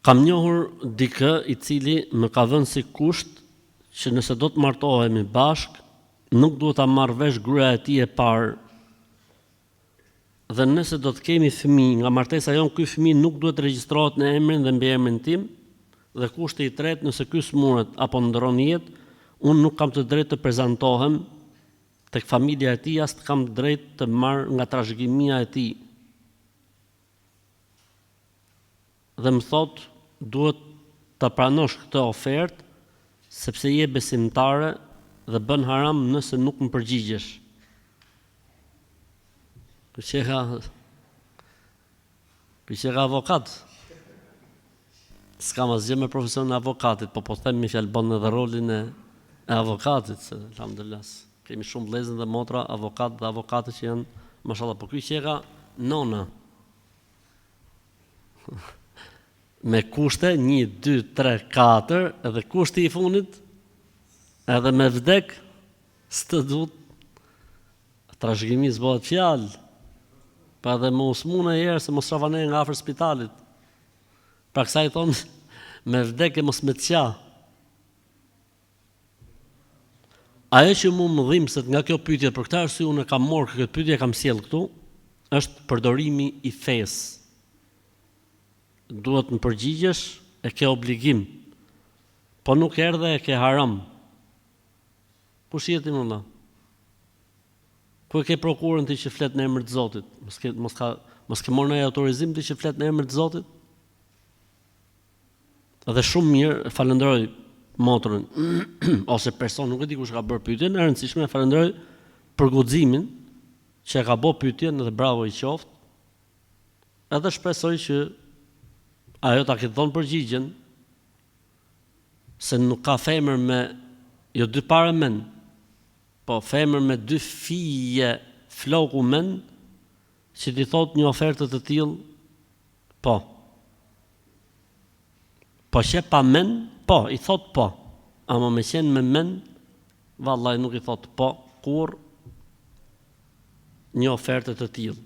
Kam njohur dikë i cili më ka vënë si kusht që nëse do të martohemi bashkë, nuk duhet ta marrë vesh gruaja e tij e parë dhe nëse do të kemi fëmijë nga martesa jonë ky fëmijë nuk duhet të regjistrohet në emrin dhe mbiemrin tim dhe kushti i tretë nëse ky smuret apo ndërron jetë unë nuk kam të drejtë të prezantohem tek familja e tij as të kam të drejtë të marr nga trashëgimia e tij. Dhe më thotë duhet ta pranosh këtë ofertë sepse je besimtare dhe bën haram nëse nuk më përgjigjesh. Ky qeka Ky qeka avokat. S'kam asgjë me profesionin e avokatit, po po them me fjalë bën edhe rolin e, e avokatit, se alhamdulillah. Kemi shumë vëllezër dhe motra avokat dhe avokate që janë mashallah, po ky qeka nona. Me kushte 1 2 3 4 edhe kushti i fundit edhe me vdek s'të du trashëgimi s'bohet fjalë. Pa edhe me u smu njëherë se mos shafa nga afër spitalit. Pra kësaj thonë me vdek e mos me të qa. Ajo që mu më dhimbset nga kjo pyetje, për këtë arsye unë e kam marrë këtë pyetje e kam sjellë këtu, është përdorimi i fesë. Duhet të më përgjigjesh, e ke obligim. Po nuk erdhe e ke haram. Kush je ti më vëlla? Ku e ke prokurën ti që flet në emër të Zotit? Mos ke mos ka mos ke marrë ndonjë autorizim ti që flet në emër të Zotit? Dhe shumë mirë, e falënderoj motrën ose person, nuk e di kush ka bërë pyetjen, e rëndësishme e falënderoj për guximin që e ka bë pyetjen dhe bravo i qoftë. Edhe shpresoj që ajo ta ketë dhënë përgjigjen se nuk ka femër me jo dy pare men, po femër me dy fije floku men që t'i thotë një ofertë të tillë Po. Po qe pa men, po, i thot po. Ama me qenë me men, vallaj nuk i thot po, kurrë një oferte të tillë.